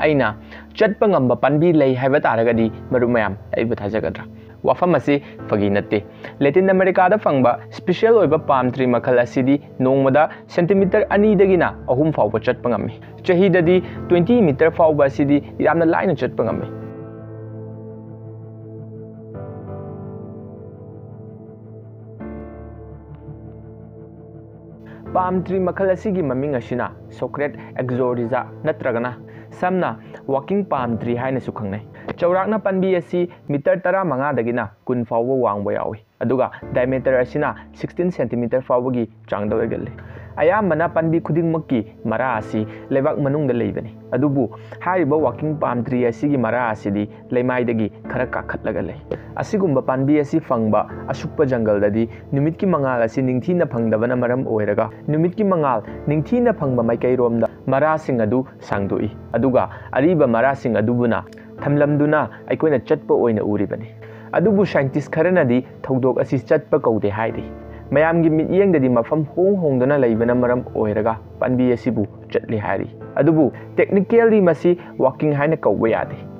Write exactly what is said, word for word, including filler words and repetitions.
ꯑꯩꯅ ꯆꯠꯄ ꯉꯝꯕ ꯄꯥꯝꯕꯤ ꯂꯩ ꯍꯥꯏꯕ ꯇꯥꯔꯒꯗꯤ, ꯃꯔꯨꯞ ꯃꯌꯥꯝ, ꯑꯩꯕꯨ ꯊꯥꯖꯒꯗ꯭ꯔꯥ? ꯋꯥꯐꯝ ꯑꯁꯤ ꯐꯥꯒꯤ ꯅꯠꯇꯦ꯫ ꯂꯦꯇꯤꯟ ꯑꯃꯦꯔꯤꯀꯥꯗ ꯐꯪꯕ ꯁ꯭ꯄꯤꯁꯤꯌꯦꯜ ꯑꯣꯏꯕ ꯄꯥꯝ ꯇ꯭ꯔꯤ ꯃꯈꯜ ꯑꯁꯤꯗꯤ ꯅꯣꯡꯃꯗ ꯁꯦꯟꯇꯤꯃꯤꯇꯔ ꯑꯅꯤꯗꯒꯤꯅ ꯑꯍꯨꯝ ꯐꯥꯎꯕ ꯆꯠꯄ ꯉꯝꯃꯤ꯫ ꯆꯍꯤꯗꯗꯤ ꯇ꯭ꯋꯦꯟꯇꯤ ꯃꯤꯇꯔ ꯐꯥꯎꯕ ꯑꯁꯤꯗꯤ ꯌꯥꯝꯅ ꯂꯥꯏꯅ ꯆꯠꯄ ꯉꯝꯃꯤ꯫ ꯄꯥꯝ ꯇ꯭ꯔꯤ ꯃꯈꯜ ꯑꯁꯤꯒꯤ ꯃꯃꯤꯡ ꯑꯁꯤꯅ ꯁꯣꯀ꯭ꯔꯦꯠ ꯑꯦꯛꯖꯣꯔꯤꯖꯥ ꯅꯠꯇ꯭ꯔꯒꯅ ꯁꯝꯅ ꯋꯥꯀꯤꯡ ꯄꯥꯝ ꯇ꯭ꯔꯤ ꯍꯥꯏꯅꯁꯨ ꯈꯪꯅꯩ꯫ ꯆꯥꯎꯔꯥꯛꯅ ꯄꯥꯝꯕꯤ ꯑꯁꯤ ꯃꯤꯇꯔ ꯇꯔꯥꯃꯉꯥꯗꯒꯤꯅ ꯀꯨꯟ ꯐꯥꯎꯕ ꯋꯥꯡꯕ ꯌꯥꯎꯏ, ꯑꯗꯨꯒ ꯗꯥꯏꯃꯤꯇꯔ ꯑꯁꯤꯅ ꯁꯤꯛꯁꯇꯤꯟ ꯁꯦꯟꯇꯤꯃꯤꯇꯔ ꯐꯥꯎꯕꯒꯤ ꯆꯥꯡꯗ ꯑꯣꯏꯒꯜꯂꯤ꯫ ꯑꯌꯥꯝꯕꯅ ꯄꯥꯝꯕꯤ ꯈꯨꯗꯤꯡꯃꯛꯀꯤ ꯃꯔꯥ ꯑꯁꯤ ꯂꯩꯕꯥꯛ ꯃꯅꯨꯡꯗ ꯂꯩꯕꯅꯤ, ꯑꯗꯨꯕꯨ ꯍꯥꯏꯔꯤꯕ ꯋꯥꯀꯤꯡ ꯄꯥꯝ ꯇ꯭ꯔꯤ ꯑꯁꯤꯒꯤ ꯃꯔꯥ ꯑꯁꯤꯗꯤ ꯂꯩꯃꯥꯏꯗꯒꯤ ꯈꯔ ꯀꯥꯈꯠꯂꯒ ꯂꯩ꯫ ꯑꯁꯤꯒꯨꯝꯕ ꯄꯥꯝꯕꯤ ꯑꯁꯤ ꯐꯪꯕ ꯑꯁꯨꯛꯄ ꯖꯪꯒꯜꯗꯗꯤ ꯅꯨꯃꯤꯠꯀꯤ ꯃꯉꯥꯜ ꯑꯁꯤ ꯅꯤꯡꯊꯤꯅ ꯐꯪꯗꯕꯅ ꯃꯔꯝ ꯑꯣꯏꯔꯒ, ꯅꯨꯃꯤꯠꯀꯤ ꯃꯉꯥꯜ ꯅꯤꯡꯊꯤꯅ ꯐꯪꯕ ꯃꯥꯏꯀꯩꯔꯣꯝꯗ ꯃꯔꯥꯁꯤꯡ ꯑꯗꯨ ꯁꯥꯡꯗꯣꯛꯏ, ꯑꯗꯨꯒ ꯑꯔꯤꯕ ꯃꯔꯥꯁꯤꯡ ꯑꯗꯨꯕꯨꯅ ꯊꯝꯂꯝꯗꯨꯅ ꯑꯩꯈꯣꯏꯅ ꯆꯠꯄ ꯑꯣꯏꯅ ꯎꯔꯤꯕꯅꯤ꯫ ꯑꯗꯨꯕꯨ ꯁꯥꯏꯟꯇꯤꯁ ꯈꯔꯅꯗꯤ ꯊꯧꯗꯣꯛ ꯑꯁꯤ ꯆꯠꯄ ꯀꯧꯗꯦ ꯍꯥꯏꯔꯤ꯫ ꯃꯌꯥꯝꯒꯤ ꯃꯤꯠꯌꯦꯡꯗꯗꯤ ꯃꯐꯝ ꯍꯣꯡ ꯍꯣꯡꯗꯨꯅ ꯂꯩꯕꯅ ꯃꯔꯝ ꯑꯣꯏꯔꯒ ꯄꯥꯝꯕꯤ ꯑꯁꯤꯕꯨ ꯆꯠꯂꯤ ꯍꯥꯏꯔꯤ꯫ ꯑꯗꯨꯕꯨ ꯇꯦꯛꯅꯤꯀꯦꯜꯂꯤ ꯃꯁꯤ ꯋꯥꯀꯤꯡ ꯍꯥꯏꯅ ꯀꯧꯕ ꯌꯥꯗꯦ꯫